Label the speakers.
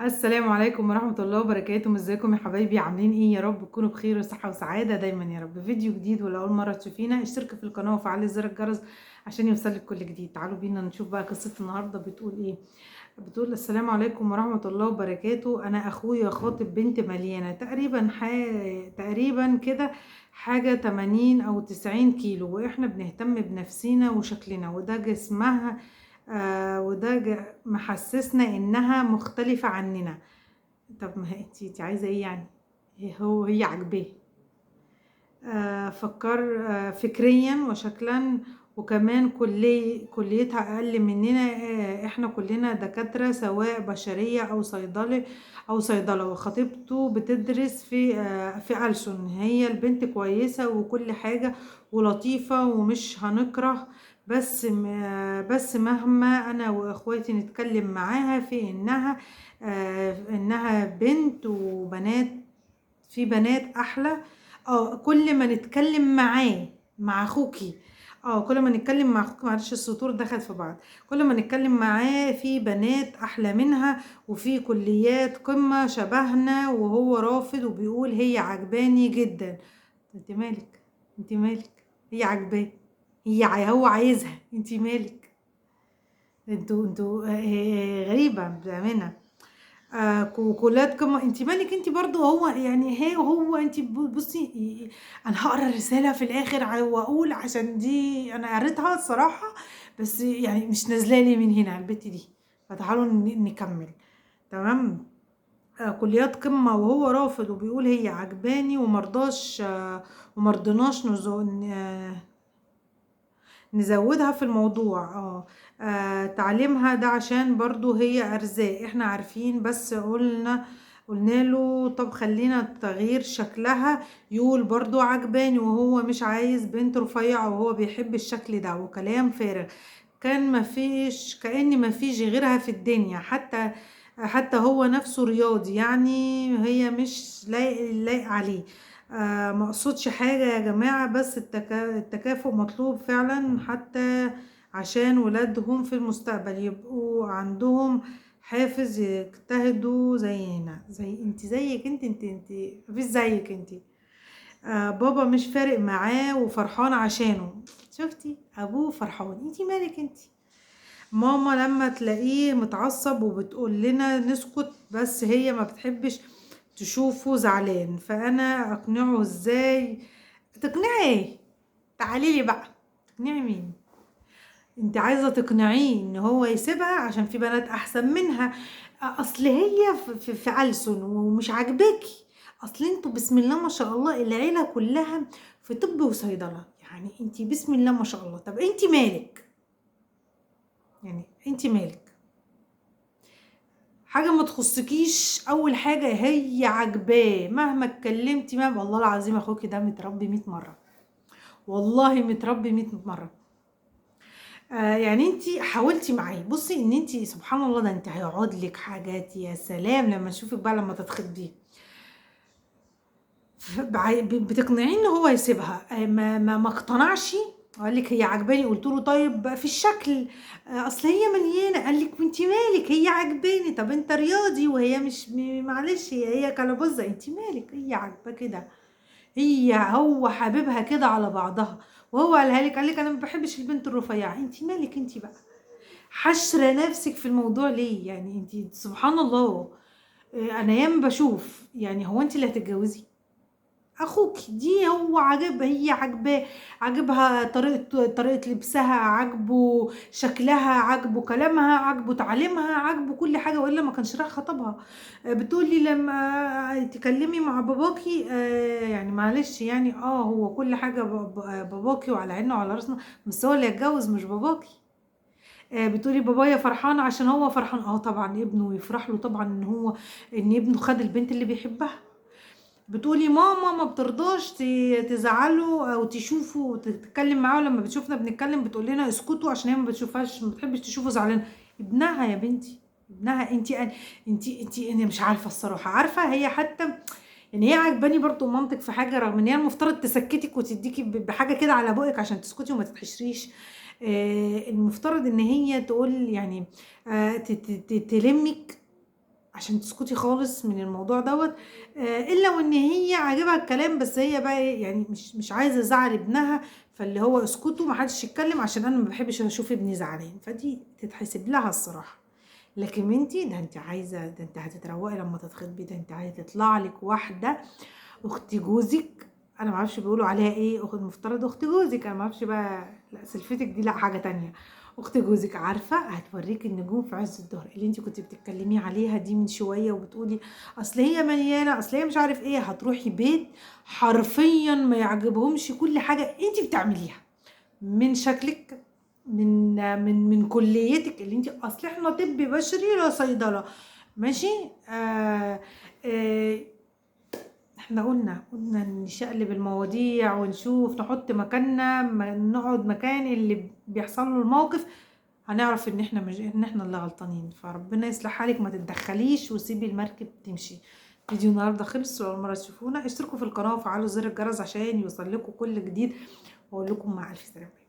Speaker 1: السلام عليكم ورحمة الله وبركاته. ازيكم يا حبايبي؟ عاملين ايه؟ يا رب تكونوا بخير وصحة وسعادة دايما يا رب. فيديو جديد، ولو اول مرة تشوفينا اشتركي في القناة وفعلي زر الجرس عشان يوصلك كل جديد. تعالوا بينا نشوف بقى قصة النهاردة بتقول ايه. بتقول: السلام عليكم ورحمة الله وبركاته. انا اخويا خاطب بنت مليانة تقريبا تقريبا كده حاجة 80 او 90 كيلو، واحنا بنهتم بنفسينا وشكلنا، وده جسمها وده محسسنا انها مختلفة عننا. طب ما انتي عايزة ايه يعني؟ هي عاجباه. فكر فكريا وشكلا، وكمان كليتها اقل مننا. احنا كلنا دكاترة سواء بشرية او صيدلة او صيدلة، وخطيبته بتدرس في ألسن. هي البنت كويسة وكل حاجة ولطيفة ومش هنكره، بس مهما انا واخواتي نتكلم معاها في انها بنت وبنات، في بنات احلى. كل ما نتكلم معاه مع اخوكي، كل ما نتكلم مع اخوك، معلش السطور دخلت في بعض، كل ما نتكلم معاه في بنات احلى منها وفي كليات قمة شبهنا، وهو رافض وبيقول هي عجباني جدا. انت مالك؟ انت مالك؟ هي عجباه، هو عايزها، انت مالك؟ انتوا غريبة بأمانة. كليات قمة، انت مالك انت برضو؟ هو يعني هي هو انت بصي، انا هقرا الرسالة في الاخر واقول عشان دي انا قريتها الصراحة، بس يعني مش نازلالي من هنا البت دي، فتعالوا نكمل. تمام. كليات قمة وهو رافض وبيقول هي عجباني ومرضاش، ومرضناش نزودها في الموضوع. تعليمها ده عشان برضو هي ارزاق، احنا عارفين، بس قلنا له طب خلينا تغيير شكلها، يقول برضو عجباني، وهو مش عايز بنت رفيعة وهو بيحب الشكل ده، وكلام فارغ. كان مفيش، كأن مفيش غيرها في الدنيا، حتى هو نفسه رياضي، يعني هي مش لايق عليه. ما اقصدش حاجة يا جماعة، بس التكافؤ مطلوب فعلا، حتى عشان ولادهم في المستقبل يبقوا عندهم حافز يجتهدوا زينا. زي انت، زيك انت، انت انت مفيش زيك انت. بابا مش فارق معاه وفرحان عشانه. شفتي ابوه فرحان، انت مالك انت؟ ماما لما تلاقيه متعصب وبتقول لنا نسكت، بس هي ما بتحبش تشوفه زعلان، فانا اقنعه ازاي؟ تقنعي ايه؟ تعالي لي بقى، تقنعي مين؟ انت عايزه تقنعيه ان هو يسيبها عشان في بنات احسن منها؟ اصل هي في ألسن ومش عاجباكي. اصل انتوا بسم الله ما شاء الله العيلة كلها في طب وصيدله، يعني انت بسم الله ما شاء الله. طب انت مالك؟ يعني انت مالك؟ حاجة ما تخصكيش. اول حاجة هي عجباه مهما اتكلمتي، مهما، والله العظيم اخوكي ده متربي 100 مرة، والله متربي 100 مرة. يعني انت حاولتي معاه. بصي ان انت سبحان الله، ده انت هيقعد لك حاجات يا سلام لما نشوفك بقى لما تتخطبي. بتقنعيه ان هو يسيبها. ما اقتنعش، قال لك هي عجباني. قلت له طيب في الشكل، اصل هي مليانة. قال لك وانت مالك؟ هي عجباني. طب انت رياضي وهي مش معلش هي كلبوزه، انت مالك؟ هي عاجباه كده، هو حاببها كده على بعضها، وهو قالها لك، قال لك انا ما بحبش البنت الرفيعة. انت مالك انت بقى؟ حشرة نفسك في الموضوع ليه؟ يعني انت سبحان الله. انا ياما بشوف، يعني هو انت اللي هتتجوزي اخوك دي؟ هو عاجب، هي عاجباه، عاجبها طريقه لبسها، عاجبه شكلها، عاجبه كلامها، عاجبه تعليمها، عاجبه كل حاجة، والا ما كانش راح خطبها. بتقولي لما تكلمي مع باباكي، يعني معلش يعني، هو كل حاجة باباكي وعلى عينه وعلى راسنا، بس هو اللي يتجوز مش باباكي. بتقولي بابايا فرحان عشان هو فرحان. طبعا ابنه يفرح له طبعا ان ابنه خد البنت اللي بيحبها. بتقولي ماما ما بترضاش تزعله او تشوفه وتتكلم معاه، لما بتشوفنا بنتكلم بتقول لنا اسكتوا عشان هي ما بتشوفهاش، ما بتحبش تشوفه زعلان. ابنها يا بنتي، ابنها. انتي انتي انتي انا مش عارفه الصراحة، عارفه هي حتى ان هي عجباني برضو مامتك في حاجة، رغم ان هي المفترض تسكتك وتديكي بحاجة كده على بقك عشان تسكتي وما تتحشريش. المفترض ان هي تقول يعني، تلمك عشان عشان تسكتي خالص من الموضوع دوت، الا وان هي عاجبها الكلام، بس هي بقى إيه، يعني مش عايزه ازعل ابنها، فاللي هو اسكتوا ما حدش يتكلم عشان انا ما بحبش اشوف ابني زعلان، فدي تتحسب لها الصراحة. لكن انتي ده انت عايزه، ده انت هتتروقي لما تتخطبي، ده انت عايزه تطلع لك واحدة اخت جوزك، انا ما اعرفش بيقولوا عليها ايه، اخت المفترض اخت جوزك، انا ما اعرفش بقى، لا سلفتك دي لا حاجة تانية، اخت جوزك عارفه هتوريك النجوم في عز الظهر اللي انت كنت بتتكلمي عليها دي من شوية، وبتقولي اصل هي مليانة، اصل هي مش عارف ايه، هتروحي بيت حرفيا ما يعجبهمش كل حاجة انت بتعمليها، من شكلك، من من من كليتك اللي انت، اصل احنا طب بشري لا صيدلة، ماشي. آه آه احنا قلنا نشقلب المواضيع ونشوف، نحط مكاننا، نقعد مكان اللي بيحصل له الموقف، هنعرف ان احنا مش ان احنا اللي غلطانين. فربنا يصلح حالك، ما تتدخليش وسيبي المركب تمشي. فيديو النهارده خلص، واول مرة تشوفونا اشتركوا في القناة وفعلوا زر الجرس عشان يوصل لكم كل جديد، واقول لكم مع الف سلامه.